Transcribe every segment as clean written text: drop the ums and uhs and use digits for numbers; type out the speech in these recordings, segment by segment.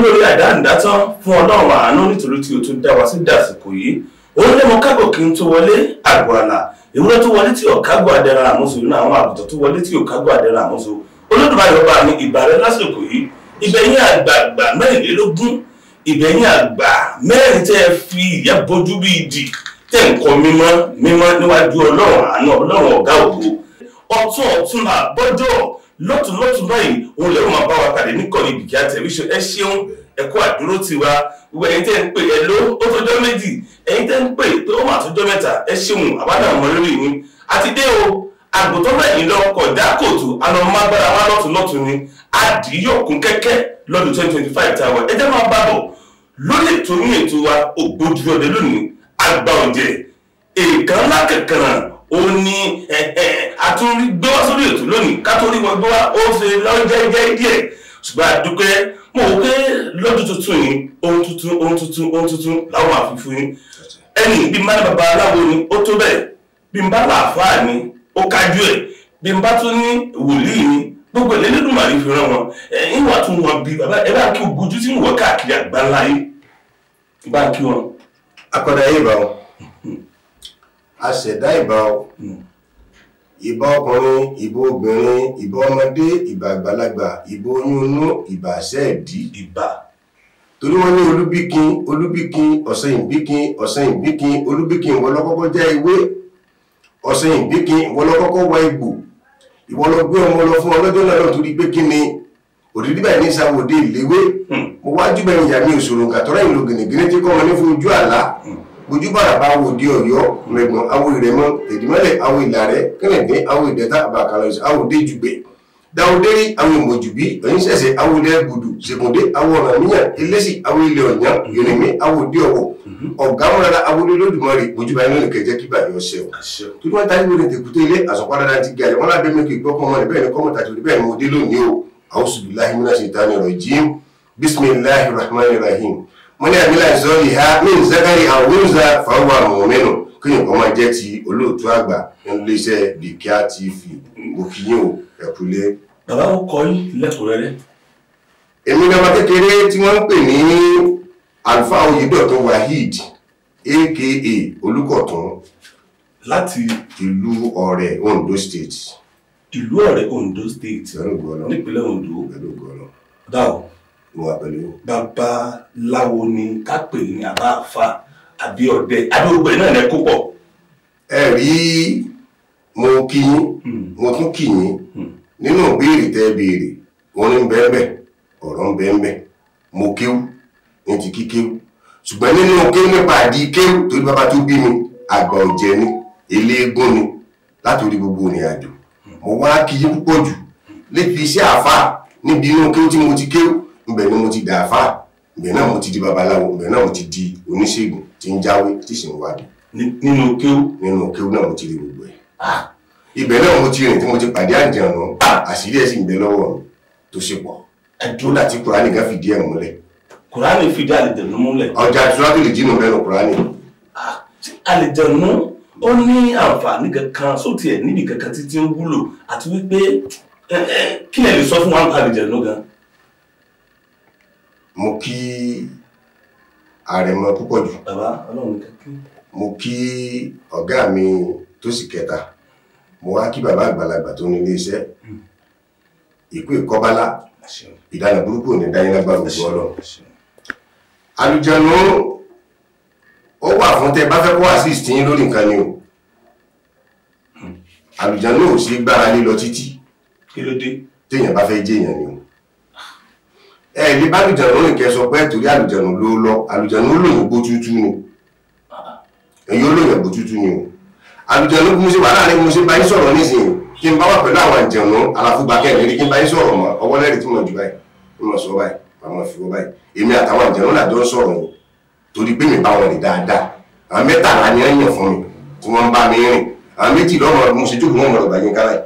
Olórí àdáǹdátán fún Ọlọ́run àánú nítorí tí o tún dá wa sí dàsìkò yìí. Òun lé mọ kágò kí n tó wọlé àgọ́ àlà. Ewúrẹ́ tó wọlé tí ọ̀kágò àdẹ́ra àmúso nínú àwọn àgùntàn tó wọlé tí ọ̀kágò àdẹ́ra àmúso. Olódùmarè ọba mi ìbàrẹ̀ lásìkò yìí. Ìbẹ̀yìn àgbààgbà 24, ìbẹ̀yìn àgbà mẹ́rin tẹ́ ẹ fi ìyá bojú bí idì tẹ́ ń kọ mímọ́ mímọ́ níwájú Ọlọ́run àánú Ọlọ́run ọ̀gá ògo. Ọ̀tún ọ̀tún là bọ́jọ́ lọ́tún lọ́tún báyìí òun lẹ́rù máa bá wa pàdé níkànnì Bìkíá Tẹlifíṣàn. Ẹ ṣeun, ẹ kú àdúró tiwa. Gbogbo ẹ̀yin tẹ́ ń pè ẹ ló ó tọjọ́ méjì, ẹ̀yin tẹ́ ń pè pé ó mà tọjọ́ mẹ́ta, ẹ ṣeun àbádà ọmọ lórí yín. Àti dé o, àgùntàn bẹ́ẹ̀ lọ kọjá kòtò àná mágbára wa lọ́tún lọ́tún ni àdìyọ̀kún kẹ́kẹ́ lọ́dún 2025 tá a wà. Ẹ jẹ́ máa bá bọ̀ lórí ètò yín ètò wa Ògbójú Ọdẹ lónìí. Àgbà ọ̀jẹ̀ èèkàn ńlá kankan ó ní àtúndí gbé wá sórí ètò lónìí. Ká tó rí wọn gbé wá ó ṣe lọ́jẹ́jẹ́ díẹ̀, ṣùgbọ́n àdúpẹ́ mo wò pé lọ́dún tuntun yìí ohun tuntun ohun tuntun ohun tuntun làwọn àfi fún yín. Ẹnì bí n bá ní baba aláwo ni ó tó bẹ́ẹ̀, bí n bá làáfáà ni ó kájú ẹ̀, bí n bá tún ní wòlíì ni gbogbo Ẹlẹ́dùmarè fi rán wọn. Ẹ̀yìn wà tún wọn bí bàbá ẹ bá kí ojú tí ń wọ káàkiri àgbáńlá yìí bá kí wọn. Akọ́dá ìbà o, aṣẹ̀dá ìbà o, ìbà ọkùnrin, ìbà obìnrin, ìbà ọmọdé, ìbà àgbàlagbà, ìbà oyún inú, ìbà àṣẹ ìdí. Ìbà. Torí wọ́n ní olúbíkin olúbíkin ọ̀sẹ̀ ìbíkin ọ̀sẹ̀ ìbíkin olúbíkin ìwọ ló kọ́kọ́ já ewé, ọ̀sẹ̀ ìbíkin ìwọ ló kọ́kọ́ wá egbò, ìwọ ló gbé ọmọ lọ fún ọlọ́jọ́ náà lọ torí pé kí ni òdìdí báyìí ní sáwọ́dé ìléwé. Mo wá júbẹ̀ ìyá mi òṣòro nǹkan tọ́lá ìlú gìnìgìnì tí kọ́ wọn ní fún ojú àlá. Ojú bàrà bá wo di Ọ̀yọ́ mẹ̀gbọ́n awo ìrẹ̀mọ́ tẹ̀dímọ́lẹ̀ awo ìlàrẹ́ kẹlẹ̀dẹ́ awo ìdẹ́ta àbàkàlẹ̀ awo déjùgbẹ̀ dáwọ́dérí awo ìmọ̀jùbí ẹ̀yìn awo ilẹ̀ gbùdù ṣèkùndé awo ọ̀rànmíyàn elésì awo ilẹ̀ ọ̀yàn ìrìnmí awo òde ọ̀wọ̀ ọ̀gá múrara awo Olódùmarè ojú báyìí lónìí kẹjẹ kí báyìí ọṣẹ o. Torí wọn tarí wọlé tẹkùtẹ ilé àsọpádáda ti gàlẹ wọn lábẹ́ mi kì í gbọ́ kọ́ ọmọ rẹ̀ bẹ́ẹ̀ ni kọ́mọ tàbí bẹ́ẹ̀ ni mo dé lónìí o. A'udhu billahi minash shaitani rajim. Bismillahir rahmanir rahim. Mo ní àmì láì sọ́ọ́lì ha min zakari àwọn fàwọn mọ̀mẹ́nu kí nǹkan máa jẹ́ ti olóòtú àgbà nínú iléeṣẹ́ Bìkíá TV. Mo kí yín o, ẹ kúlé. Bàbá ó kọ yín lẹ́kùnrẹ́rẹ́. Èmi ní ọmọ kékeré tí wọ́n ń pè ní Àlùfáà Oyèdọ̀tun Waheed aka Olúkọ̀tún láti ìlú Ọ̀rẹ́ Ondo State. Ìlú Ọ̀rẹ́ Ondo State nípínlẹ̀ Ondo. Dáwọ̀ babaláwo ni ká pè ní àbá àfa àbí ọdẹ àbí gbogbo ẹ̀ náà lẹ kó pọ̀. Ẹ rí, mo kí yín, mo tún kí yín nínú ìbéèrè tẹ́ béèrè, orin ń bẹ́ẹ̀ ọ̀rọ̀ ń bẹ́ẹ̀. Mo kéwú ní ti kíkéwú, ṣùgbọ́n nínú kéwú nípa àdí kéwú torí bàbá tó bí mi àgbà ọ̀jẹ̀ ni, eléégún ni látòrí gbogbo ìrìn àjò. Mo wá kí yín púpọ̀ jù lébi iṣẹ́ àfà níbi inú kéwú tí mo ti kéwú, ibẹ̀ ni mo ti dà àfà, ibẹ̀ náà mo ti di babaláwo, ibẹ̀ náà mo ti di oníṣègùn tí ń jáwé tí sì ń wádìí. Nínú kéwú? Nínú kéwú náà mo ti rí gbogbo ẹ̀. Ibẹ̀ náà mo ti rìn tí mo ti pàdé àjànà, àṣírí ẹ̀ sì ń bẹ lọ́wọ́ mi tó ṣe pọ̀. Tó láti Kùránì gan fìdí ẹ̀ múlẹ̀. Kùránì fìdí àlìjẹ̀nú múlẹ̀. Ọjà ìtura tó lè jìnnà bẹ́ẹ̀ lọ Kùránì. Àlìjẹ̀nú ó ní àǹfààní kankan sóti ẹ̀ níbi kankan títí ń wúlò àti wípé kí lẹ lè sọ fún wa nípa àlìjẹ̀nú gan. Mo kí àrẹ̀mọ púpọ̀ jù. Bàbá Ọlọ́run kankan. Mo kí ọ̀gá mi tó sì kẹta. Mo wá kí bàbá àgbàlagbà tó ní ilé iṣẹ́. Ìkú ìkọ́bálá ìdáná burúkú ò ní dáyé lágbára ògbó Ọlọ́run. Àlùjànnú ó wà fún tẹ́ bá fẹ́ kó assist yín lórí nǹkan ni o. Àlùjànnú ò sí gbára lé lọ títí. Kí ló dé? Téèyàn bá fẹ́ jẹ́ èèyàn ni o. Ẹ lè bá àlùjànnú rìn kẹ́ sọ pé torí àlùjànnú ló lọ, àlùjànnú ó lòyìn gbó tútú ni. Ẹ̀yin ó lòyìn gbó tútú ni o. Àlùjànnú bí mo ṣe wà láàrin mo ṣe bá yín sọ̀rọ̀ nísìnyí kí n bá wà pẹ̀lú àwọn àjànnú aláfúgbà kẹ́rin rí kí n bá yín sọ̀rọ̀ mọ́ ọwọ́ lẹ́rìí tí mo jù báyìí mo sọ báyìí màmá fi wọ́ báyìí èmi àtàwọn àjànnú làjọ ń sọ̀rọ̀ yìí torí pé mi bá wọn rìn dáadáa. Àwọn mẹ́tàlá ni wọ́n yàn fún mi tí wọ́n ń bá mi rìn, àwọn méjì lọ́mọ mo ṣe jókòó wọn mọ̀ ọ̀gbà yín kára yìí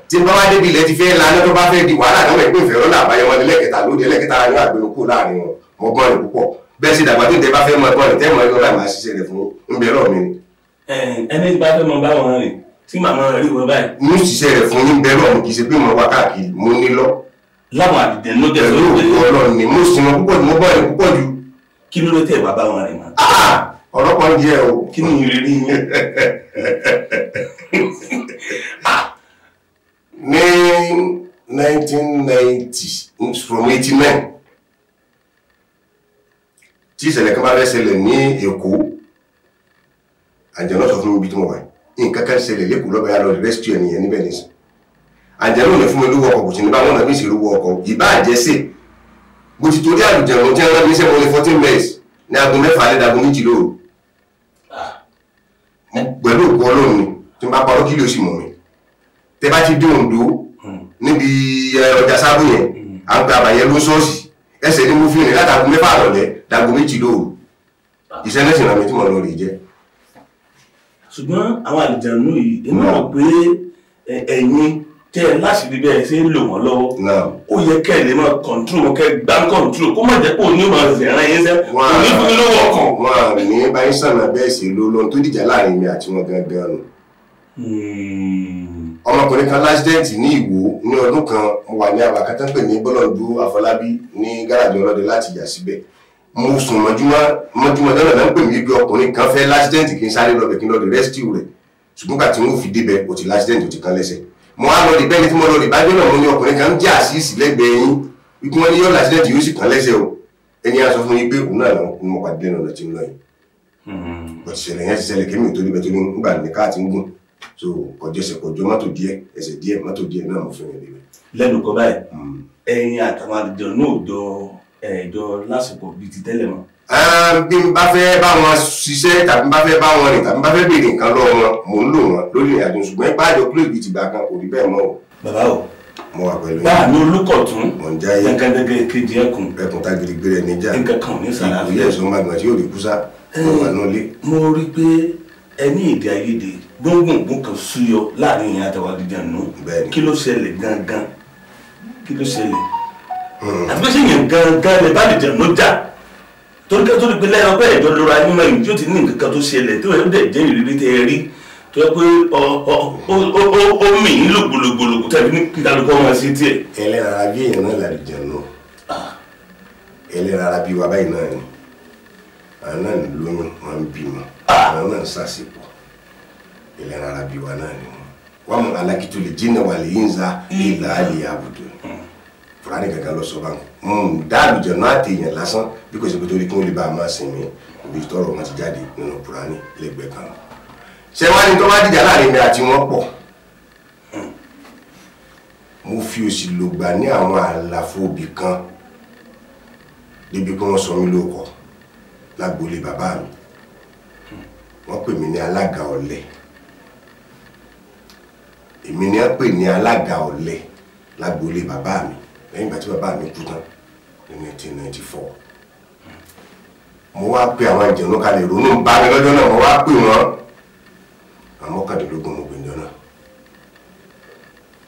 tí n bá wá débi ilẹ̀ ti fẹ́ lana tó bá fẹ́ di wàhálà náà ẹgbẹ́ ìfẹ́ rọ́nà àbáyọ wọn lẹ́kẹta lóde ẹlẹ́kẹta ni wọ́n àgbẹ̀rún kúrò láàrin wọn. Mo gbọ́n rìn púpọ̀ bẹ́ẹ̀ sì dàgbà tó tẹ bá fẹ́ mọ ẹgbọ́n rìn tẹ́ mọ ẹgbọ́n báyìí máa ṣiṣẹ́ rẹ̀ fún ń bẹ lọ́ọ̀ mi ni. Ẹni bá fẹ́ mọ bá wọn rìn tí màmá rẹ̀ rí wọn báyìí. Mo ń ṣiṣẹ́ rẹ̀ fún yín bẹ lọ́ọ̀ mi kì í ṣe pé mo wá káàkiri mo ní lọ. Láwọn àlùjànnú jẹ́ pẹ̀lú òkú Ọlọ́run ni mo sì wọn púpọ̀ jù, mo bọ́ ẹ̀ púpọ̀ jù. Kí ló dé tẹ̀ wá bá wọn rìn mọ́? Ọ̀rọ̀ kan jẹ́ o. Kí ni ìrírí yín? Ní 1990 from 89 tí ìṣẹ̀lẹ̀ kan bá fẹ́ ṣẹlẹ̀ ní Èkó, àjànú sọ fún mi ibi tí mo wà, nǹkan kan ṣẹlẹ̀ lẹ́kọ̀ọ́ lọ́bẹ̀ yà lọ rescue ẹnìyẹn níbẹ̀ nísìn. Àjànú ní fún mi lówó ọkọ̀, kò sí ní bá wọn náà bí ìṣèlú ọkọ̀ ìbá àjẹsè. Mo ti torí àlùjànnú tí wọ́n rán mi sẹ́wọ̀n ní 14 miles ní aago 6 alẹ́ dago 2 lóru. Pẹ̀lú òkú Ọlọ́run ni tí n bá parọ́ kí ló sì mọ̀ mi. Tẹ bá ti dé Oǹdó níbi ọjà sábò yẹn, à ń pe àbàyẹ ló ṣọ́ọ̀ṣì, ẹsẹ̀ ni mo fi rìn látago 6 àrọ̀lẹ́ dago 2 lóru. Iṣẹ́ náà sì ràn mí tí mo lọ rè jẹ́. Ṣùgbọ́n àwọn àlùjànnú yìí, èmi rò pé ẹ̀yin tẹ́ ẹ láṣìírí bí ẹ ṣe ń lò wọ́n lọ́wọ́, ó yẹ kẹ́ ẹ lè máa kọ̀ǹtúrò wọn, kẹ́ ẹ gbá kọ̀ǹtúrò, kó má jẹ́ pé òní máa ṣẹ̀ṣẹ̀ rán yín sẹ́, òní fún mi lówó ọkàn. Wọn ní báyìí sànà bẹ́ẹ̀ sì ló lóhun tó dìjà láàrin mi àti wọn gangan nù. Ọmọkùnrin kan lásìdẹ́ǹtì ní Ìwó ní ọdún kan, mo wà ní àbàkátà pè ní Bọ́lọ̀dú Àfọlábí ní gáràjì ọlọ́dẹ láti yà síbẹ̀. Mo sùn mọ́júmọ́ dáná náà ń pè mí pé ọkùnrin kan fẹ́ lásìdẹ́ǹtì kí n sáré lọ bẹ̀ kí n lọ rí rescue rẹ̀, ṣùgbọ́n gbà tí wọ́n fi débẹ̀ ó ti lásìdẹ́ǹtì ó ti kán lẹ́sẹ̀. Mo wá lọ rí bẹ́ẹ̀ ni tí mo lọ rí bájọ́ náà, mo ní ọkùnrin kan ń jẹ́ àṣìṣì lẹ́gbẹ̀ẹ́ yín wípé wọ́n ní yóò lásìdẹ́ǹtì yóò sì kán lẹ́sẹ̀ o. Ẹni á sọ fún yín pé òun náà làwọn mo pàdé lẹ́nu ọ̀nà tí ń lọ yìí. Bọ̀tí ìṣẹ̀lẹ̀ yẹn ti ṣẹlẹ̀ kémi ò tó níbẹ̀ tó ní ńgbà ní káà ti ń gùn. So kọjọ ẹsẹ̀ kọjọ mọ́tò díẹ̀ ẹsẹ̀ díẹ̀ mọ́tò díẹ̀ náà mo fi rìn débẹ̀. Lẹ́nu kan báyìí, ẹ̀yin àtàwọn àlùjànnú òjò ẹ̀jọ lásìkò bíi ti tẹ́lẹ̀ mọ́. Bí n bá fẹ́ bá wọn ṣiṣẹ́ tàbí n bá fẹ́ bá wọn rìn tàbí n bá fẹ́ béèrè nǹkan lọ́wọ́ wọn, mò ń lò wọn lórí ìrìn àjò, ṣùgbọ́n ipá àjọ close bíi tìgbà kan kò rí bẹ́ẹ̀ mọ́ o. Bàbá o, mo wà pẹ̀lú yín. Báà ní Olúkọ̀tún, mò ń jáyé. Dangandangan kejì ẹkùn. Ẹkùn tágídí gbére níjà. Nǹkan kan ò ní sàlàáfíà. Ìyá ẹ̀sùn máa gbọ̀n tí yóò rí kúsá. Mo wà nílé. Mo rí pé ẹ ní èdè àìyedè gbóngbòngbò kan súyọ láàrin ìyẹn àtàwọn àlùjànnú. Kí ló ṣẹlẹ̀ gangan? Kí ló ṣẹlẹ̀? Àti pé ṣé yẹn gangan lè bá àlùjànnú jà? Torí ká tó rí pé lẹ́yìn ọpẹ́ ẹ̀jọ́ lóra yín mọ́ èyí tí ó ti ní nǹkan kan tó ṣẹlẹ̀ tó yẹ dẹ̀ jẹ́ ìrírí tẹ́ ẹ rí tó yẹ pé ó mì í lògbòlògbòlògbò tàbí ní kíkálukọ́ máa ṣe tiẹ̀. Ẹlẹ́ran ara bí èèyàn náà làlùjànnú. Ẹlẹ́ran ara bí wa báyìí náà ni. Àwọn náà ń lóyún, wọ́n ń bímọ, àwọn náà ń ṣàṣepọ̀. Ẹlẹ́ran ara bí wa náà ni wọ́n. Wọ́n mú alákìtú lè jìnnà wà lè yín za ìlà àlè àbùdó. Fúlàní kankan lọ sọ báwọn. Dá àlùjànnú àti èèyàn lásán bí kò ṣe pé torí kí wọ́n lè bá a máa sinmi ibi tọ́rọ̀ wọn ti jáde nínú Kùránì lẹ́gbẹ̀ẹ́ kan. Ṣé wá ní tó bá dìjà láàrin mi àti wọn pọ̀? Mo fi òṣì lògbà ní àwọn àlàfo ibì kan débi pé wọ́n sọ mí lóko lágboolé bàbá mi. Wọ́n pè mí ní alága ọ̀lẹ. Èmi ni wọ́n pè ní alága ọ̀lẹ lágboolé bàbá mi lẹ́yìn ìgbà tí bàbá mi kú tán ní 1994. Mo wá pe àwọn àjẹnú kalẹ̀, ìrònú bá mi lọ́jọ́ náà, mo wá pè wọ́n. Àwọn 19 mo gbìyànjú náà.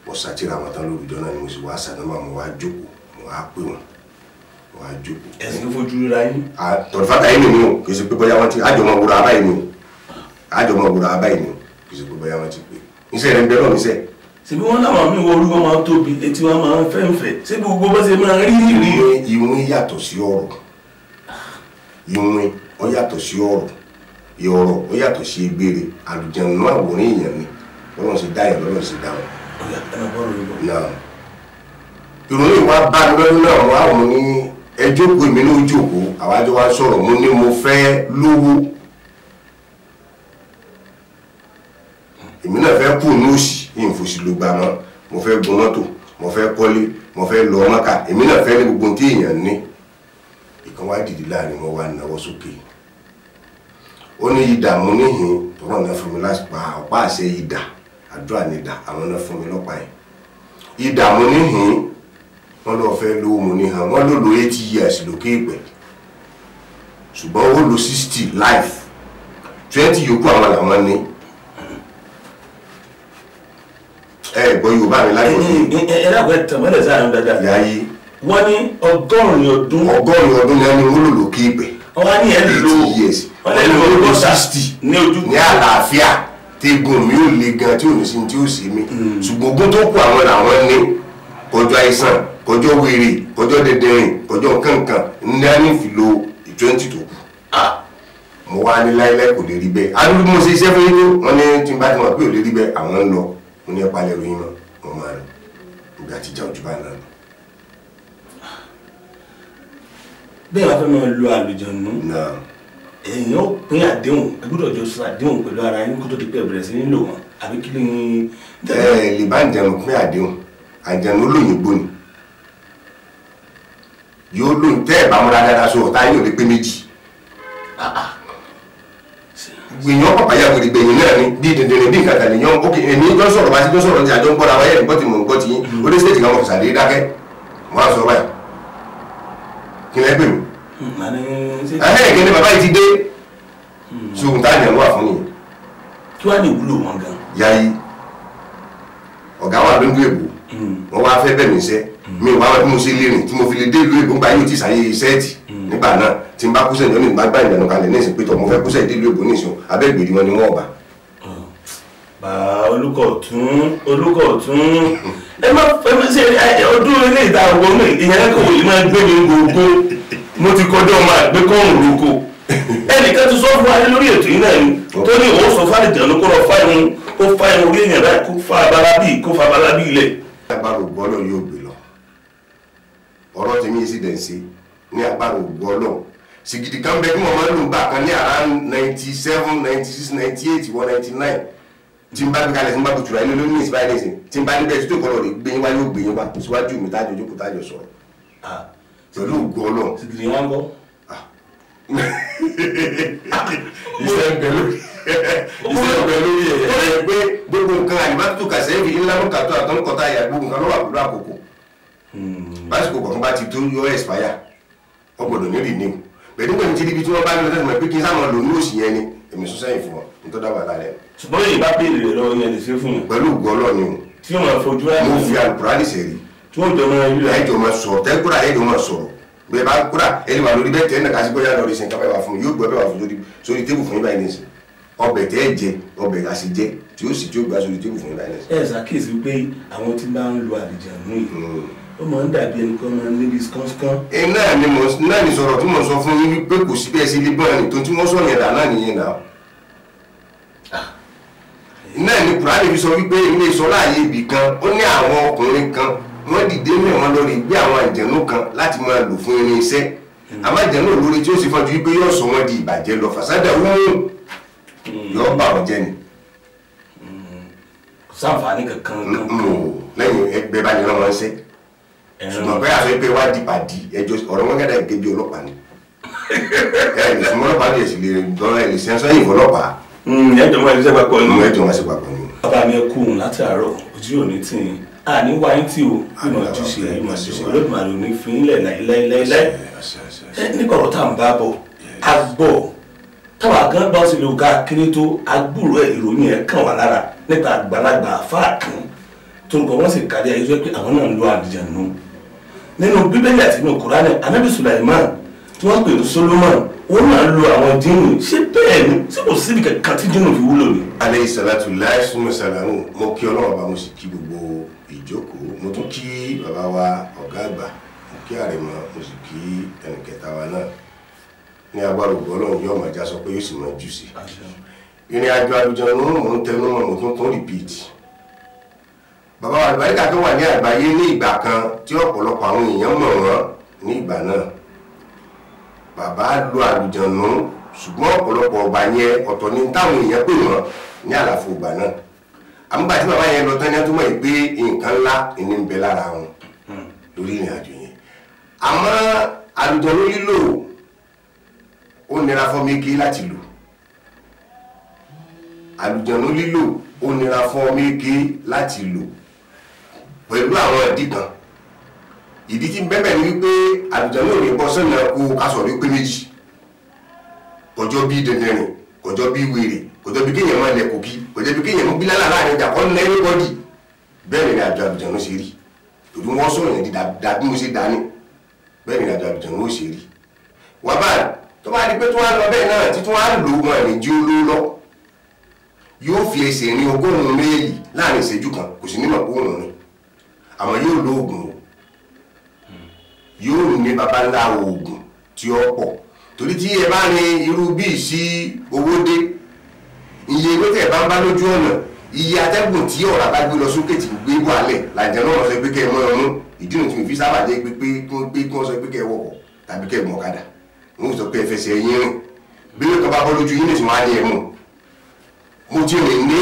Mo ṣàtìrà àwọn tán lóru jọ náà ni mo sì wá ṣàdánwò, mo wá jókòó, mo wá pè wọ́n, mo wá jókòó. Ẹ̀sìn fojú ríra yín. Tọ̀dọ̀fátà yín nìyí o, kì í ṣe pé bóyá wọ́n ti àjọmọ̀ wúra abáyé ni o, àjọmọ̀ wúra abáyé ni o, kì í ṣe pé bóyá wọ́n ti pè. Iṣẹ́ rẹ̀ ń bẹ lọ́nà iṣẹ́. Ṣebí wọ́n láwọn míì wọ orúkọ máa ń tóbi, etí wọn máa ń fẹ́ǹfẹ́, ṣé gbogbo bá ṣe máa rí rí. Ìwọ̀n yàtọ̀ sí ọ̀rọ̀. Ìwọ̀n ó yàtọ̀ sí ọ̀rọ̀. Ìọ̀rọ̀ ó yàtọ̀ sí egbére. Àlùjànnú àwòrán èèyàn ni. Bọ́lọ́run ṣe dá èèyàn, lọ́lọ́run ṣe dá wọn. Ìròyìn wa bá mi lọ́dún náà, wọ́n á mú ní ẹ jókòó, èmi náà jókòó, àwa jọ wá sọ̀rọ̀, mo ní mo fẹ́ lówó. Èmi náà fẹ́ kú ní òṣì, ìfòsì ló gbà mọ́, mo fẹ́ gun mọ́tò, mo fẹ́ kọ́lé, mo fẹ́ lọ Mọ́kà, èmi náà fẹ́ ní gbogbo tí èèyàn ní. Ìkan wá dìde láàrin wọn wá náwó sókè. Ó ní idà mo níhìn, tọ́lọ́ náà fún mi lápá ọ̀pá àṣẹ idà, àdúrà ní idà, àwọn náà fún mi lọ́pàá yẹn. Idà mo níhìn, wọ́n lọ fẹ́ lówó mo níhàn, wọ́n lò lò 80 years lókè ìpẹ́. Ṣùgbọ́n ó lo 60 life, 20 yòókù àwọn làwọn ní. Ẹ gbọ́ Yorùbá mi láyé òní. Ẹ dákun ẹ tàn mọ́lẹ̀ sáà ń dáadáa. Yáyé. Wọ́n ní 100 ọdún. 100 ọdún ni wọ́n ní wọ́n lò lókè ìpẹ́. Wọ́n ní ẹ lò 80 years. Wọ́n lè lo 60 ní ojú. Ní àlàáfíà tegun mi ò le gan tí ò ní sí tí ò sí mi. Ṣùgbọ́n ogún tó kù àwọn làwọn ní kọjú àìsàn Kọjọ́ wèrè, kọjọ́ dẹdẹrìn, kọjọ́ kankan ní a ní fi lo 20 tó kù. Mo wá ní láíláí kò lè rí bẹ́ẹ̀. Adúlú mo ṣe iṣẹ́ fún yín tó wọ́n ní tí n bá ti mọ̀ pé ò lè rí bẹ́ẹ̀ àwọn ń lọ. Mo ní ẹ̀pá lẹ́rù yín mọ́, mo máa lọ. Ìgbà tí ìjà ojú bá náà lọ. Bẹ́ẹ̀ wá fẹ́ máa lo àlùjọ̀nú. Èèyàn ó pín àdéhùn, ẹ gbọ́dọ̀ jọ sọ àdéhùn pẹ̀lú ara yín kó tó di pé ẹ bẹ̀rẹ̀ sí ní lò wọ́n. Àbí kí ni. Ẹ lè bá àjànú pín àdéhùn, àjànú olóyìnbó ni. Yóò lóyún tẹ́ ẹ̀ bá múra dáadáa sọ ọ̀tá yóò lè pé méjì. Èèyàn pàpà ya wèrè gbẹ̀yìn náà ni bí dandan bí nǹkan tàlẹ̀ yan ókè èmi jọ sọ̀rọ̀ bá sí jọ sọ̀rọ̀ ní àjọ ń gbọ́ra wáyé nǹkan tí mò ń gbọ́ ti yín ó dé stéètì kan wọn kò sàdédé dákẹ́ wọn á sọ báyìí kí lẹ́ pè mí. Ẹ̀hẹ́ kí ni bàbá yìí ti dé sóhun tá àjẹ́ wà fún nìyẹn. Kí wàá ní ìwúlò wọn gan. Yayi ọ̀gá wà lójú èbò wọn wá fẹ́ bẹ̀ mí sẹ́ mi ò wá wọn bí mo ṣe lè rìn tí mo fi lè dé ìlú èbó ńgbà yóò ti ṣàyè sẹ́ẹ̀tì nígbà náà tí n bá kúṣẹ̀ ìjọ ní ìgbà gbà ìjànà kalẹ̀ ní ìsìn pétọ̀ mo fẹ́ kúṣẹ̀ ìdílé èbó ní ìsìn abẹ́ ìgbèrí wọn ni wọ́n bá. Bá Olùkọ̀tún Olùkọ̀tún ẹ má fẹ́ ṣe ọdún ilé ìta ògbó mi ìyẹn kò lè máa gbé mi gbogbo mo ti kọjá ọmọ àgbékọ̀rùn lóko ẹnìkan ti sọ fún wa lórí ètò yìí náà ni tó ní òun sọ fún àlejò kó lọ fá irun kó fá irun orí èèyàn báyìí kó fa abala bíi kó fa abala bíi ilẹ̀. Agbára ògbó Ọlọ́run yóò gbé lọ ọ̀rọ̀ tèmi yìí sì dẹ̀ ń ṣe ní agbára ògbó Ọlọ́run sìgìdì kan bẹ kí wọ́n máa ń lò gbà kan ní around 97 96 98 wọ 99 tí n bá gbé kalẹ̀ tí n bá kutura ilé lónìí ìsìnbá ilé ìsìn tí n bá níbẹ̀ tí tó kọ́ lọ rè gbé yín wá yóò gbé yín wá síwájú mi tájọ jókòó tájọ sọ̀rọ̀ pẹ̀lú ògbó Ọlọ́run. Sìgìdì wọn gbọ́. Iṣẹ́ ń bẹ lórí ẹ̀ pé gbogbo nǹkan àlìbátú kàṣẹ́fì ńlá ló kàtó àtọ́nkọ́tà àyà gbogbo nǹkan ló wà pẹ̀lú àkókò básìkò kọ̀ọ̀kan bá ti tó yọ ẹ̀sìpáyà wọ́n gbọ́dọ̀ ní rìníw pẹ̀lú pẹ̀lú ti níbi tí wọ́n bá ní lọ́sẹ̀ mọ̀ pé kí n sáà lò ní òsì yẹn ni èmi sún sẹ́yìn fún ọ nítorí dáwà lálẹ́. Ṣùgbọ́n èyí bá béèrè rẹ̀ lọ́wọ́ yẹn lè ṣe fún yẹn. Pẹ̀lú ògo Ọlọ́run ni o. Tí yóò máa fojú ẹ̀ mo fi Àlùkùránì sẹ̀rí. Tí wọ́n jọ máa yíra. Ẹ jọ máa sọ̀rọ̀ tẹ́kúrà ẹ jọ máa sọ̀rọ̀ bẹ́ẹ̀ bá kúrà ẹ lè wà lórí bẹ́ẹ̀ tẹ́ ẹ̀ nàka sí bóyá lórí sìn káfẹ́ wà fún mi yóò gbọ́ bẹ́ẹ̀ wà fún sórí tébù fún yín báyìí nìsín ọbẹ̀ tẹ́ ẹ jẹ ọbẹ̀ àṣejẹ tí ó sì tí ó gbà sórí tébù fún yín báyìí nìsín. Ẹ ṣàkíyèsí pé àwọn tí bá ń lo àlìjànú yìí ó máa ń dàbí ẹni kan máa ń níbi skánskan. Ẹ náà ni mo náà ni sọ̀rọ̀ tí mo sọ fún yín wípé kò sí bẹ́ẹ̀ sí ilé bọ́ọ̀ ni tó tí wọ́n sọ̀rọ̀ yẹn dà náà nìyẹn náà. Náà ni Kùránì fi sọ wípé ilé sọ láàyè ibì kan ó ní àwọn ọkùnrin kan wọ́n dìde mẹ́wọ́n lórí gbé àwọn àjẹnú kan láti máa lò fún irinṣẹ́ àmọ́ àjẹnú olórí tí ó sì fọ́jú wípé yóò sọ wọ́n di ìbàjẹ́ lọ fàṣádà wúwo yóò bà wọ́n jẹ́ ni. Kò sáǹfààní kankan kankan. Lẹ́yìn ẹgbẹ́ bá ní rán wọn ṣẹ́ ṣùgbọ́n pé àṣọ pé wá di pàdí ẹjọ́ ọ̀rọ̀ wọn gàdá gẹ́gẹ́ bí ọlọ́pàá ni ẹ lè fún ọlọ́pàá lè sì lè dọ́rọ̀ ẹ lè sẹ́ńsọ́ yìí fọlọ́pàá. Ẹjọ́ wọn ṣe papọ̀ ni. Ẹjọ́ wọn ṣe papọ̀ ni. Bàbá mi ẹ kú òun láti àárọ̀ ojú ò ní tì í àní wáyé tí o ìmọ̀ ojúṣe ìmọ̀ ojúṣe Olódùmarè ò ní fi ń lẹ̀ láíláíláí. Nípa ọ̀rọ̀ tá à ń bá bọ̀ a gbọ́ táwa gan bá sì lè ká kéré tó agbúrò ẹ̀ ìròyìn ẹ̀ kàn wá lára nípa àgbàlagbà àfáà kan torúkọ wọn sì kárí ayé tó pé àwọn náà ń lo àlìjànú nínú Bíbélì àti nínú Kùránì. Ànábì Sùlàìmán tí wọ́n pè ní Solomon òun náà lo àwọn jíìnì ṣé bẹ́ẹ̀ ni ṣé kò síbi kankan tí jíìnì fi wúlò ni. Aleyhi salatu láì súnmọ́ sàlámù mo kí Ọlọ́run bá mo sì kí gbogbo ìjókòó mo tún kí bàbá wa ọ̀gá àgbà mo kí àrẹ̀mọ mo sì kí ẹnìkẹta wa náà ní agbára ògbó Ọlọ́run yóò máa já sọ pé yóò sì máa jù sí. Ìrìn àjò àlùjànnú mò ń tẹnu mọ́ mo tún tún rìpíìtì. Bàbá wa àlùbáríkà tó wà ní àgbáyé ní ìgbà kan tí ọ̀pọ̀lọpọ̀ àwọn èèyàn mọ̀ wọ́n ní ìgbà náà bàbá lo àlùjànnú ṣùgbọ́n ọ̀pọ̀lọpọ̀ ọgbà yẹn ọ̀tọ̀ ni táwọn èèyàn pè wọ́n ní àlàfo ìgbà náà àmúgbà tí bàbá yẹn lọ tán ní àtúmọ̀ yìí pé nǹkan ńlá ní ń bẹ lára wọn lórí ìrìn àjò yẹn àmọ́ àlùjànnú lílò ó nira fún mi kí láti lò àlùjànnú lílò ó nira fún mi kí láti lò pẹ̀lú àwọn ìdí kan ìdí tí bẹ́ẹ̀ ni wípé àlùjànnú ò ní bọ́ sọ́nà kó aṣọ rí pé méjì kọjọ́ bí dandanrin kọjọ́ bí wèrè kọjọ́ bí kéèyàn máa lẹ̀ kòkí kọjọ́ bí kéèyàn mú bílálà láàrin ìjà kọ́ ní everybody bẹ́ẹ̀ ni àjọ àlùjànnú ṣe rí torí wọ́n sọ̀rọ̀ yẹn di dàbí mo ṣe dání bẹ́ẹ̀ ni àjọ àlùjànnú ó ṣe rí wà bá tó bá di pé tó wá lọ bẹ́ẹ̀ náà tí tó wá lò wọn ní jí ó ló lọ yóò fi ẹsẹ̀ rin 100 méèlì láàrin ìṣẹ́jú kan kò sí nímọ̀ kó rùn ni àmọ́ yóò lo oògùn o ní baba ńlá oògùn tí ó pọ̀ torí tí ẹ bá rin irú bíi sí owó dé iye ewé tẹ̀ bá ń bá lójú ọ̀nà iye atẹ́gùn tí ọ̀rá bá gbé lọ sókè tí gbé wà lẹ̀ làjẹ́ náà sọ pé kẹ́ ẹ mọ́ ẹ mú ìdí nu tí mi fi sábà jẹ́ pé pé kí wọ́n sọ pé kẹ́ ẹ wọkọ̀ tàbí kẹ́ ẹ gun ọ̀kadà wọ́n sọ pé ẹ fẹsẹ̀ yín rìn bí wọ́n bá bọ́ lójú yín nìsín wọ́n á ní ẹ mú. Mo ti rìn ní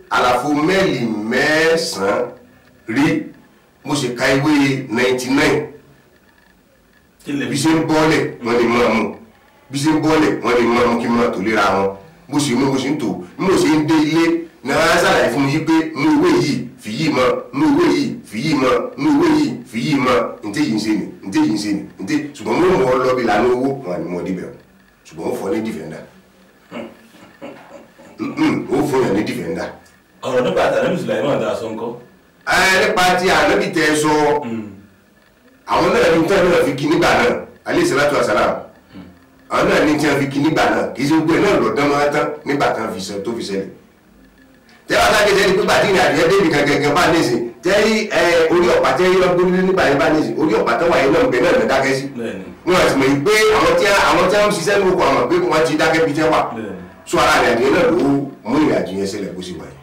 àlàfo mẹ́ẹ̀lì 9 rí, mo sì ka ewé 99. Bí ṣe ń bọ́lẹ̀ wọ́n lè máa mú, bí ṣe ń bọ́lẹ̀ wọ́n lè máa mú kí n máa tò léra wọn. Mo sì mú, mo sì ń tò, bí mo ṣe ń dé ilé náà ṣàlàyé fún mi yí pé mú ewé yìí fi yìí mọ́, mú ewé yìí fi yìí mọ́, mú ewé yìí fi yìí mọ́, ntẹ́ yìí ń ṣe ni, ntẹ́ yìí ń ṣe ni, ntẹ́. Ṣùgbọ́n mo mọ̀ ọ́ lọ bí lànà owó wọn ni mo débẹ̀ o, ṣùgbọ́n ó fọ́ ní dìfẹ́ndà, ó fún yàn ní dìfẹ́ndà. Ọ̀rọ̀ nípa àtàlẹ́bí Sùlàímọ̀ tá a sọ ńkọ́? Ẹ nípa ti ànábì tẹ sọ, àwọn náà ní tí wọn fi kí nígbà náà, alayhi salatu wassalam, àwọn náà ní tí wọn fi kí nígbà náà, kì í ṣe gbogbo ẹ̀ náà lọ́dán máa tán nígbà tán fi tó fi ṣẹlẹ̀. Tẹ́wọ́n sáré sẹ́ni pé bàtí ìrìn àjò débi kan gẹ́gẹ́ bá ní ìsìn tẹ́rí orí ọ̀pá tẹ́rí lọ́gbọ́n nígbà yẹn bá ní ìsìn orí ọ̀pá tẹ́wà yẹn náà ń bẹ náà lọ dákẹ́ sí. Wọ́n sì mọ̀ pé àwọn tí wọ́n ń ṣiṣẹ́ ní oko àwọn pé wọ́n ti dákẹ́ bí tẹ́ wà. So ara ìrìn àjò yẹn náà ló mú ìrìn àjò yẹn ṣẹlẹ̀ bó ṣe wà yẹn.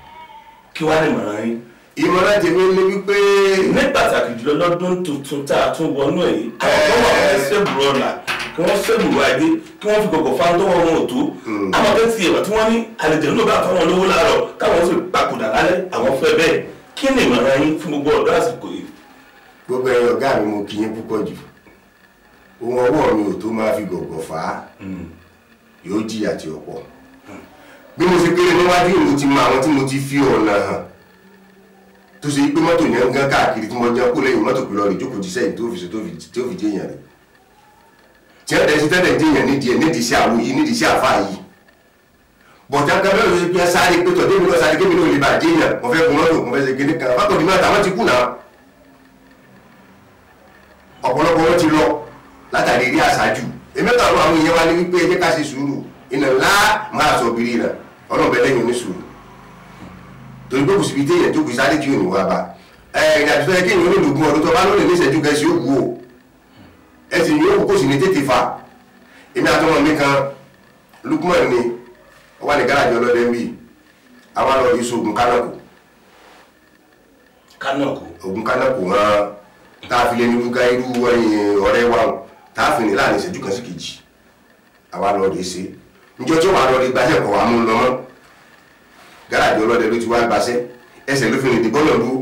Kí wàá ní ìmọ̀ràn yín? Ìmọ̀ràn tèmi ni wípé. Ní pàtàkì jùlọ lọ́dún tuntun tá a tún wọnú ẹ̀ yìí, àwọn tó wà wọ́n ṣèbùrọ̀ ọ̀la kí wọ́n ṣèbùrọ̀ ajé kí wọ́n fi gọ̀gọ̀ fa tó wọ́n wọn ò tó. Àwọn tó ti ẹ̀wà tí wọ́n ní àlejò náà bá fáwọn lówó láàárọ̀ káwọn sì papòdà lálẹ́ àwọn fẹ́ bẹ́ẹ̀. Kí ni ìmọ̀ràn yín fún gbogbo ọ̀dọ́ àsìkò yìí? Gbogbo ẹ̀yin ọ̀gá mi mo kí yín púpọ̀ jù. Ohun ọwọ́ mi ò tó máa fi gọ̀gọ̀ fà á, yóò jìyà tí ó pọ̀. Bí mo ṣe kéré níwájú mo ti mọ àwọn tí mo ti fi ọ̀nà hàn tó ṣe pé mọ́tò yẹn ń gán káàkiri tí mo jẹ́ kó lẹ́yìn mọ́tò pé lọ rè jókòó ti sẹ́yìn tó fi ṣe tó fi jẹ́yàn rẹ̀ tí ẹ̀ dẹ́sí tẹ́lẹ̀ jẹ́yàn nídìí ẹ̀ nídìí sí àwo yìí nídìí sí àfa yìí bọ̀dá kan bẹ́ẹ̀ ló ṣe pé sáré pé tọ̀dé mi lọ sáré kémi náà lè bà jẹ́yàn mo fẹ́ gun mọ́tò mo fẹ́ ṣe kíní kan fákòdì mẹ́ta wọ́n ti kú náà ọ̀pọ̀lọpọ̀ wọn ti lọ látàrí rí àṣáájú èmi kan àwọn èèyàn wa ní wípé ẹ jẹ́ ká ṣe sùúrù iná ńlá máa sọ bìrì rẹ̀ ọlọ́ọ̀bẹ lẹ́yìn onísùúrù torí pé kò síbi téèyàn tó kù sáré tí ò ní wá bá ẹ ìrìnàjò tó yẹ kéèyàn onídùúgbò ọdún tó bá lónìí ní ìṣẹ́jú kẹsì ó wù ó ẹsìn yóò kó sì ní tètè fa. Èmi àtọmọ mi kan Lukman ni ó wà ní gáràjì ọlọ́dẹ ń bì àwa lọ rí sóògùn kánàkù kánàkù ògùn kánàkù hàn tá a fi lé ní rúgá irú ọ̀rẹ́ wa tá a fi ní láàrin ìṣẹ́jú kan sí kejì àwa lọ rí ṣe njọ tí wàá lọ rí gbaṣẹ́ kọ̀ wá mú lọ mọ́ gáràjì ọlọ́dẹ ló ti wá gbaṣẹ́ ẹsẹ̀ ló fi rìn dé bọ́lọ̀ dúró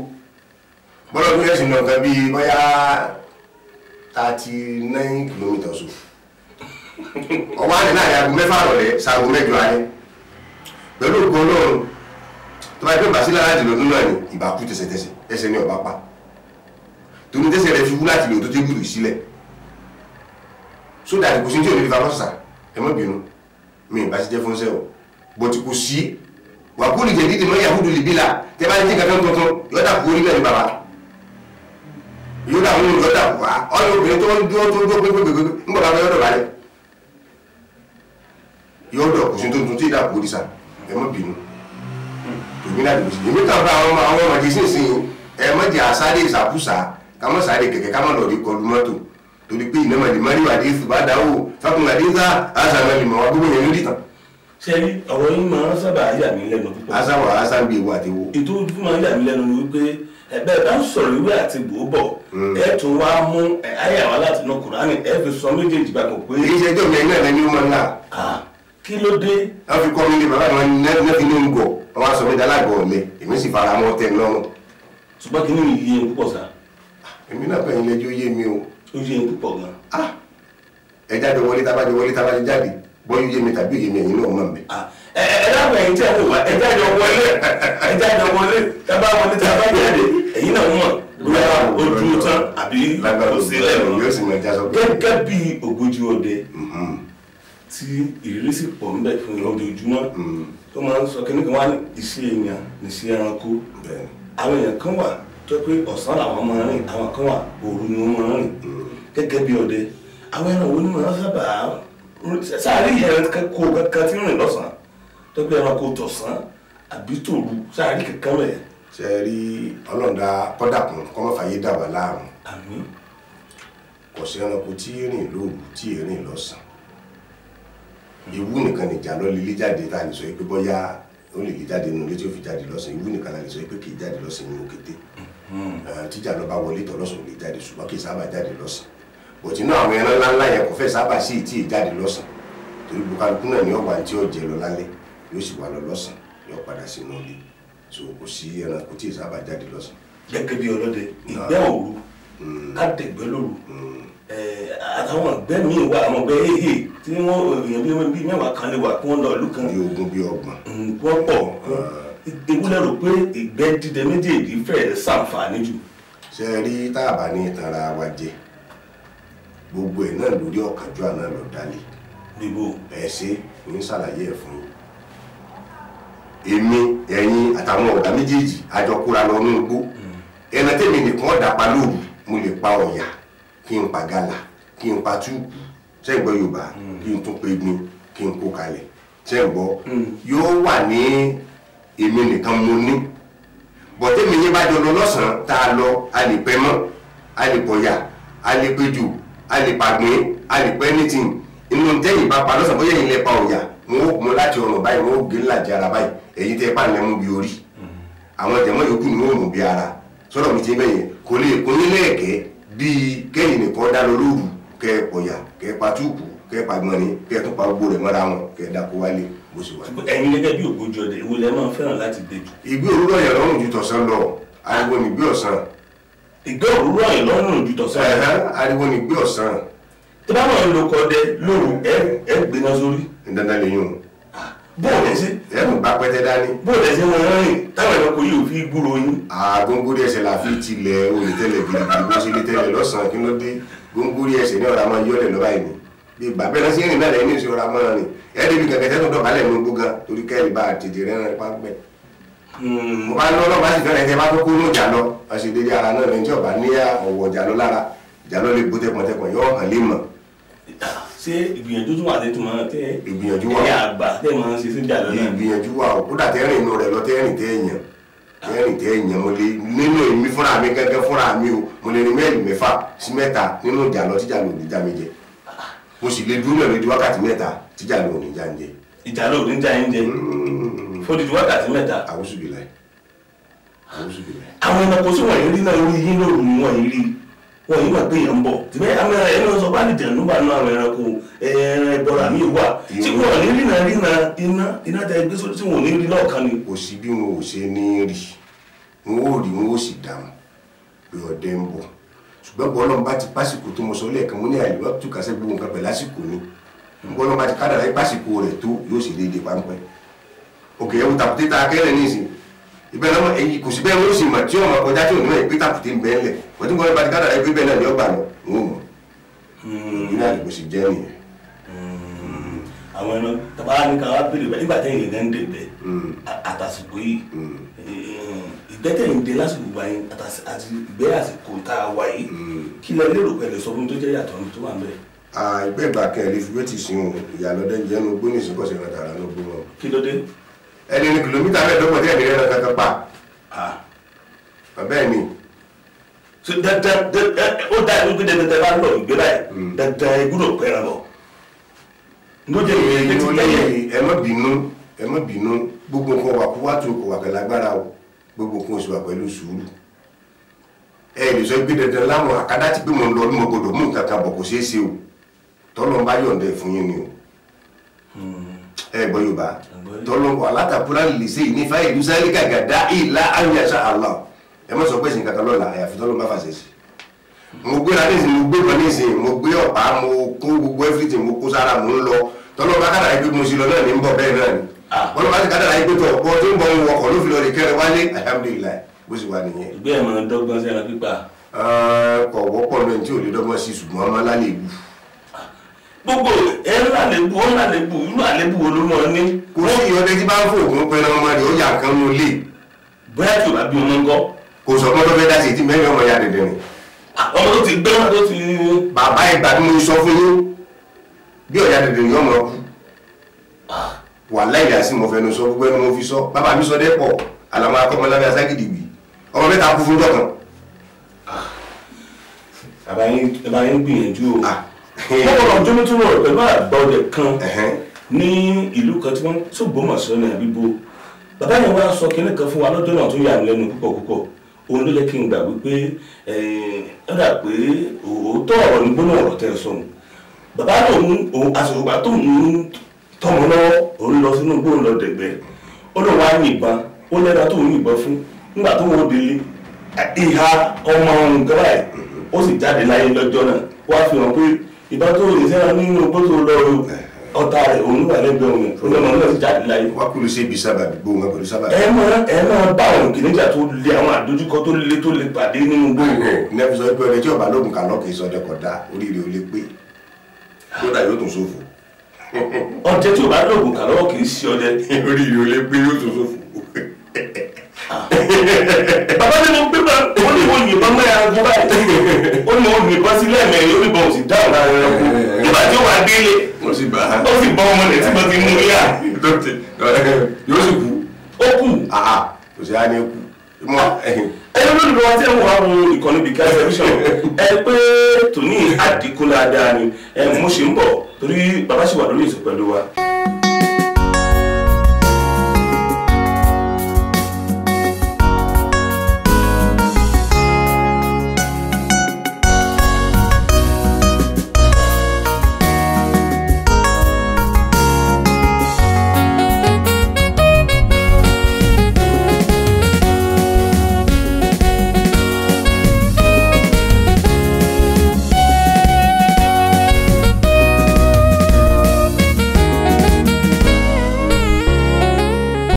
bọ́lọ̀ dúró ẹ̀sìn náà kan bíi bóyá 39 kilometers ọwọ́ àná láàrin aago 6 ìrọ̀lẹ́ ṣaago 8 alẹ́ pẹ̀lú ògo Ọlọ́run tó bá yẹ pé bàṣílẹ̀ láti lọ́dún náà ni ìbá kú tẹ̀sẹ̀tẹ̀sẹ̀ ẹsẹ̀ ní ọ̀bá pa torí tẹ̀sẹ̀ rẹ̀ fi wú láti lò tó tébùlù sílẹ̀ sódà kò sí tí ò ní fi fa lọ́sà ẹ má bínú mi ìbá ti jẹ́ fún sẹ́wọ̀ bọ̀tí kò sí wàkúrì jẹ̀ dídì mọ́ yahudu libila tẹ́ bá ní tí kankan tuntun yọ̀dà kú orí bẹ́ẹ̀ ni bàbá yọ̀dà mú yọ̀dà wá ọ̀nà obìnrin tó ń dúró tó ń dúró gbégbégbé ń bọ̀ bá yọ̀dọ̀ balẹ̀ yọ̀dọ̀ kò sí tuntun tí ìdá kú orí sa ẹ má bínú tòmí láti kò sí èmi kàn bá àwọn ọmọdé sínsìn ẹ má jẹ́ àsáré ìsàkúsà ká má sáré kẹ̀kẹ́ ká má lọ rí kọlu mọ́tò torí pé ìnáwó àdìmọ́rí wà dé ìfúbá dáwò fákùn àdéhùn àṣàmọ́ ìmọ̀ wa gbogbo yẹn lórí tán. Ṣé ọ̀rọ̀ yín máa ń sábà yà mí lẹ́nu púpọ̀. Asáwọ̀ asáǹgbé ewu àti ewu. Ètò ojú máa ń yà mí lẹ́nu ni wípé ẹ̀bẹ́ bá ń sọ̀rọ̀ ìwé àti gbòóbọ̀ ẹ̀ tún wá mú àyà wá láti inú Kùránì ẹ̀ fi sọ méjèèjì papọ̀ pé. Èyí ṣe ẹjọ́ mi ẹ̀yìn náà lẹ́ni ó máa ń là. Kí ló dé? Wọ́n fi kọ́ mi lé bàbá mi náà fi ní ń gọ̀ wọ́n á sọ mí dalágọ̀ ọ̀lẹ èmi sì fara mọ́ tẹ́ lọ́rùn. Ṣùgbọ́n kí ni ìyè púpọ̀ sá? Èmi náà kàn yín lẹ́jọ́ yé mi o. Ó yé púpọ̀ gan. Ẹ jáde wọlé tábàjọ wọlé tábàjọ jáde bọ́yú yé mi tàbí òye mi ẹ̀yin náà mọ̀ mẹ́. Ẹ dábàá ẹ̀yin tí a wò wá ẹ jáde wọlé ẹ jáde wọlé tábà wọlé tábà jáde ẹ̀yin náà mọ̀ bóyá ó dúró tán àbí kò sí lẹ́nu. Gẹ́gẹ́ bí ògbójú ọdẹ tí ìrírí sì pọ̀ ńbẹ̀ fún ojoojúmọ́ tó máa ń sọ kíní kan wá ní iṣẹ́ èèyàn níṣẹ́ ẹranko. Àwọn èèyàn kan wà tó pé ọ̀sán làwọn máa ń rìn, àwọn kan wà òru ni wọ́n máa ń rìn. Gẹ́gẹ́ bí ọdẹ àwọn ẹran wo ni wọ́n sábà sáré ẹranko kankan tí ń rìn lọ́sàn-án tó pé ẹranko tọ̀sán àbí tòru sáré kankan rẹ̀. Ṣe rí ọlọ́ọ̀dà kọ́dà kún kọ́ mọ́ fàyè dà wá láàmú. Àmín. Kò Kò sí ẹranko tí rìn lóru tí rìn lọ́sàn. Ìwú nìkan nìjà lọ lè jáde tá a lè sọ pé bóyá ó lè lè jáde nínú ilé tí ó fi jáde lọ́sàn. Ìwú nìkan la lè sọ pé kì í jáde lọ́sàn nínú kété. Tíjà lọ bá wọlé tọ̀ lọ́sàn ò lè jáde, ṣùgbọ́n kì í sábà jáde lọ́sàn. Bọ̀tí náà àwọn ẹran ńláńlá yẹn kò fẹ́ sábà sí ìtì ìjáde lọ́sàn, torí bukaluku náà ni ọ̀wà tí ó jẹ lọ lálẹ́ yóò sì wà lọ lọ́sàn, yóò padà sínú ilé. So kò sí ẹranko tí ì sábà jáde lọ́sàn. Gẹ́gẹ́ bí ọlọ́dẹ, ìgbẹ́ òru kádẹ̀gbẹ́ lóru, àtàwọn ìgbẹ́ míì wà, àwọn ìgbẹ́ hehe tí wọ́n èèyàn bíi mẹ́wàá kan lè wà kí wọ́n lọ ìlú kan bí 20 bí 30 wọ́n pọ̀. Ewu lẹ́rù pé ìgbẹ́ dídẹ méjèèjì fẹ́ẹ̀ ṣàǹfààní jù. Ṣé ẹ rí táàbà ní ìtanra wa jẹ, gbogbo ẹ̀ náà lórí ọ̀kánjúà náà lọ dálé. Níbo? Ẹ ṣe ní ṣàlàyé ẹ̀ fún yín. Èmi, ẹ̀yin àtàwọn ọ̀gá méjèèjì àjọ kóra lọ nínú igbó. Ẹran tèmi nìkan ọ̀dà pa lóru, mo lè pa ọ̀yà, kí n pa gàlà, kí n pa túùkù, ṣé ń gbọ́ Yorùbá, kí n tún pe gbin, kí n kó kalẹ̀, ṣé ń gbọ́. Yóò wà ní èmi nìkan mo ní. Bọ̀tẹ́mi yín bá jọ lọ lọ́sàn-án tá a lọ, a lè pẹ́ mọ́, a lè pọ̀yà, a lè péjò, a lè pàgbín, a lè pẹ́ anything. Inú tẹ́yìn bá pa lọ́sàn-án, bóyá ẹ̀yin lẹ pa ọ̀yà, wọn ó mú láti ọrùn báyìí, wọn ó gé ńlá jẹ ara báyìí, èyí tẹ́ pa ńlẹ̀ mú bí orí. Àwọn jẹ̀mọ́ yòókù ni wọ́n mú bí ara. Sọ́dọ̀ mi ti bẹ́yẹn kò lè kún ní lẹ́ẹ̀kẹ́ bíi kẹ́yìn nìkan dá lọ lóru, kẹ́ ẹ pọ̀yà, kẹ́ ẹ pa túùkù, kẹ́ ẹ pàgbọ́n ni, kẹ́ ẹ tún pa gbogbo rẹ̀ mọ́ra wọn, kẹ́ ẹ dáko wálé bó ṣe wà. Ẹ̀yin gẹ́gẹ́ bí ògbójú ọdẹ, èwo lẹ máa ń fẹ́ràn láti gbé jù? Ìgbé òwúrọ̀ yẹn lọ́rùn ju tọ̀sán lọ, ariwo ni ìgbé ọ̀sán. Ìgbé òwúrọ̀ yẹn lọ́rùn ju tọ̀sán lọ. Ariwo ni ìgbé ọ̀sán. Tí bá wọn lo kọdẹ lóru, ẹ gbéná sórí. Dandan lè yún un. Bóòlù ẹ ṣe. Ẹ mú bá pẹ́tẹ́ dání. Bóòlù ẹ ṣe wọn rìn táwọn ẹranko yìí ò fi gbúròó yín. Góńgóri ẹsẹ̀ la fi tilẹ̀ olè tẹ́lẹ̀ gidigidi bó ṣe lè tẹ́lẹ̀ lọ́sàn-án kí ló dé. Góńgóri ẹsẹ̀ ní ọ̀rá máa yọ́lẹ̀ lọ́ba yìí ni. Bí bàbá ẹ̀ lọ́sẹ̀ rìn náà lẹ́yìn ní ọ̀rá máa rìn. Ẹ débi kẹ̀kẹ́ tẹ́tù dọ̀bálẹ̀ ní gbó gan torí kẹ́rì bá tètè rẹ́rìn pápẹ́. Mo bá lọ́ lọ́ba sì fẹ́ràn ẹ bá tó kó ní ìjà lọ. A ṣe déédéé ara náà lẹ́yìn tí ọba ní ọ̀wọ̀ ìjà lọ lára. Ìjà lọ lè gbó tẹpọntẹpọn yọ hàn lè mọ̀. Ṣé ìgbìyànjú tún wà tẹ́ tún máa tẹ́ ìgbìyànjú wà ẹ̀yà àgbà tẹ́ máa ń ṣe sí ìjà lọ́nà? Ìgbìyànjú wà ó, kódà tẹ́rìn inú rẹ̀ lọ tẹ́rìn tẹ́yàn tẹ́rìn tẹ́yàn mo lè nínú èmi fúnra mi gẹ́gẹ́ fúnra mi o, mo lè rìn mẹ́ẹ̀lì 6 sí 3 nínú ìjà lọ tíjà lò ní já mi jẹ. Mo sì lè dúró lórí wákàtí 3 tíjà lò ní já ń jẹ. Ìjà lò ní já ń jẹ fódìdí wákàtí 3. Àwùsùbìlà àwùsùbìlà. Àwọn ẹranko tí wọ́n rí náà orí yín lóru ni wọ́n rí, wọ́n yìí mọ̀ pé èèyàn ń bọ̀. Tìbẹ́ àwọn ẹran sọ bá nìjẹ̀ ló bá ná àwọn ẹranko ẹbọra mi wà tí wọ́n ní rí náà rí náà iná iná tẹ gbé sórí tí wọ́n ní rí lọ́ọ̀kan ni. Kò sí bí wọn ò ṣe ní rí, wọn ò rí wọn ò sì dáhùn pé ọdẹ ń bọ̀. Ṣùgbọ́n bọ́lọ́n bá ti pásìkò tó mo sọ lẹ́ẹ̀kan, mo ní àìlúwà tó kàṣẹ́ gbogbo nǹkan pẹ̀lú àsìkò ni. Bọ́lọ́n bá ti kádàrá pásìkò rẹ̀ tó yóò sì déédéé páńpẹ́. Òkè ẹ̀wù tàkùté ta akẹ́rẹ́ ní ìsìn ìbẹ́ lọ́mọ èyí kò sí bẹ́ẹ̀ wọ́n sì mọ̀ tí ọmọ kọjá tí òun náà ìpé tàkùté ń bẹ́ẹ̀ lẹ̀ wọ́n tí wọ́n bá ti kádàrá ìpé bẹ́ẹ̀ náà ni ó gbà lọ wọ́n mọ̀. Ìgbìnà àdìgbò sì jẹ́ nìyẹn. Àwọn ẹran tàbá ní ká wá bèrè bẹ́ẹ̀ nígbà tẹ́yìn gẹ́gẹ́ ń dè bẹ́ẹ̀ àtàsìkò yìí ìgbẹ́ tẹ̀yìn dé lásìkò gbà yín àti ìgbẹ́ àsìkò tá a wà yìí kí lẹ lérò pẹ̀lú sọ fún tó jẹ́ yàtọ̀ tó wà ń bẹ̀. Ìgbẹ́ ìgbà kẹ́ lè fi wé ti sin o, ìyàlọ́dẹ́ ń jẹ́nu gbóní ìsìnkọ́sẹ̀ ìrántí ara ló gbó wọn. Kí ló dé? Ẹni ní kìlómítà 25 tí ẹni rẹ̀ kankan pa. Bẹ́ẹ̀ ni. Dandan ó dá ìlú pé dandan bá lọ ìgbé báyìí dandan ẹ gbúdọ̀ pẹ́ran bọ̀. Ló jẹ́ ìrìn tí tẹ́yẹ. Ẹ má bínú, ẹ má bínú, gbogbo nǹkan wà kú wá tó kò wà pẹ̀lú agbára o, gbogbo nǹkan oṣù wà pẹ̀lú sùúrù. Ẹ lè sọ pé dandan láwọn àkádá ti pé mo ń lọ ní mo gbọdọ̀ mú nǹkan kan bọ̀ kò ṣeé ṣe o. Tọ́lọ́ ń bá yọ̀ǹda ẹ̀ fún yín ni o. Ẹ gbọ́ Yorùbá tọ́lọ́ alátakùrá lè ṣe ìní fáyé ìlú sáré gàgàdá ìlà àyàṣà Allah. Ẹ má sọ pé ìsìn kankan lọ́la àyàfi tọ́lọ́ bá fàṣẹ sí. Mo gbéra nísìnyí, mo gbé kan nísìnyí, mo gbé ọ̀pá, mo kó gbogbo everything, mo kó sára, mo ń lọ. Tọ́lọ́ bá kádàrá yìí pé mo ṣe lọ náà ní ń bọ̀ bẹ́ẹ̀ náà ni. Bọ́lá bá ti kádàrá yìí pé tọ̀ bọ́ tó ń bọ̀ ń wọkọ̀ ló fi lọ rè kẹrin wálé, alhamdulillah, bó sì wà nìyẹn. Ìgbé ẹ̀ máa ń dọ́gbọ́n sí ẹran pípa. Kò wọ́pọ̀ náà tí ò lè dọ́gbọ́n sí ṣùgbọ́n ọmọ alálẹ̀ ìlú. Gbogbo ẹ ńlá lébù ó ńlá lébù irú àlébù wo ló mọ ní. Kò sí ìyọdẹ tí bá ń fòògùn pẹran ọmọ rẹ ó yà nǹkan nù lé. Bóyá tí o bá bí ọmọ ńkọ́. Kò sọ pé ọlọ́fẹ́ dá sí etí mẹ́rin ọmọ ya dẹ̀dẹ̀ rìn. Ọmọ tó ti gbẹ́ tó ti. Bàbá ìgbà tí mo sọ fún yín bí ọ̀ya dẹ̀dẹ̀ rìn ọmọ kú. Wàláhì ìdásí mo fẹnu sọ gbogbo ẹnu mo fi sọ bàbá mi sọ dẹ́pọ̀ àlàmọ́ akọ́mọlábẹ́ aságídìgbì ọmọ mẹ́ta kú fún dọ́kan. Bàbá yín gbìyànjú o. Wọ́n kọ́ ọjọ́ tó rọrùn pẹ̀lú àgbà ọdẹ kan ní ìlú kan tí wọ́n s'Ògbómọ̀ṣọ́ ní àbíbo. Bàbá yẹn wá sọ kinní kan fún wa lọ́jọ́ náà tó yà mí lẹ́nu púpọ̀ púpọ̀. Òun ló jẹ́ kí n gbà wípé ó dà pé òótọ́ ọ̀rọ̀ ní gbóná ọ̀rọ̀ tẹ́ ẹ sọ̀hún. Bàbá òun àsìkò tó ń tọmọ lọ́wọ́ òun lọ sínú gbóhùn lọ dẹ̀gbẹ́. Ó lọ wá yìnbọn, ó lẹ́ra tó ń yìnbọn fún nígbà tó wọ́n délé ìhà ọmọ nǹkan báyìí ó sì jáde láyé lọ́jọ́ náà. Wá fi hàn pé ìbá tó lè sẹ́ra nínú igbó tó lọ ọ̀tá rẹ̀ òun wà lẹ́gbẹ̀ẹ́ òun olóòmọ náà sì jáde láyé. Wá kúrò sí ibi sábàbí gbóhùn pẹ̀lú sábàbí. Ẹ máa bá àwọn ìpèníjà tó le, àwọn àdójúkọ tó le tó le pàdé nínú igbó. Ní ẹ fi sọ pé ọdẹ tí ọba lóògùn kà lọ́kì sọdẹ kọ̀ dá oríire ò lè pé kódà yóò tún ṣòfò. Ọdẹ tí ọba lóògùn kà lọ́wọ́ kì í ṣe ọdẹ. Oríire ò lè pé yóò tún ṣòfò. Bàbá mi mo gbé bá ó ní mo yìnbọn mọ́ ẹranko báyìí, ó ní mo yìnbọn sí lẹ́ẹ̀mẹrin, ó ní bọ́n sì dáhùn lára ẹranko. Nígbà tí ó wà délé ó sì bá ó sì bọ́ ọmọ rẹ̀ tí mo ti mú yá. Yóò sì kú. Ó kù. Kò sí á ní kú. Ẹni olólùfẹ́ wa tí ẹ ń wá wo ìkànnì Bíkẹ́ Television ẹ pé tòní àdínkù dáadáa ni mo ṣe ń bọ̀ torí bàbá ṣì wà lórí ètò pẹ̀lú wa.